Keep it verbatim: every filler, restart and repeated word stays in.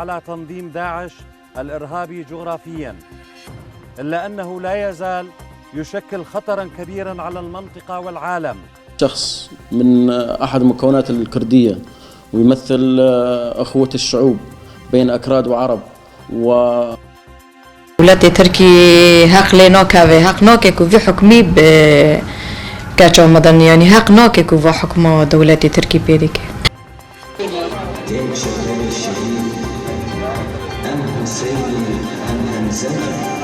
على تنظيم داعش الإرهابي جغرافيا، إلا أنه لا يزال يشكل خطرا كبيرا على المنطقة والعالم. شخص من أحد المكونات الكردية ويمثل أخوة الشعوب بين أكراد وعرب و Dewletê Tirkî heq lê nakeve, heq nake ku vî hukmî bi keça medeniyanî, heq nake ku va hukma dewletê Tirkî pê dike. Tên çeperê şehîd, em Huseynî, em Hemze ne.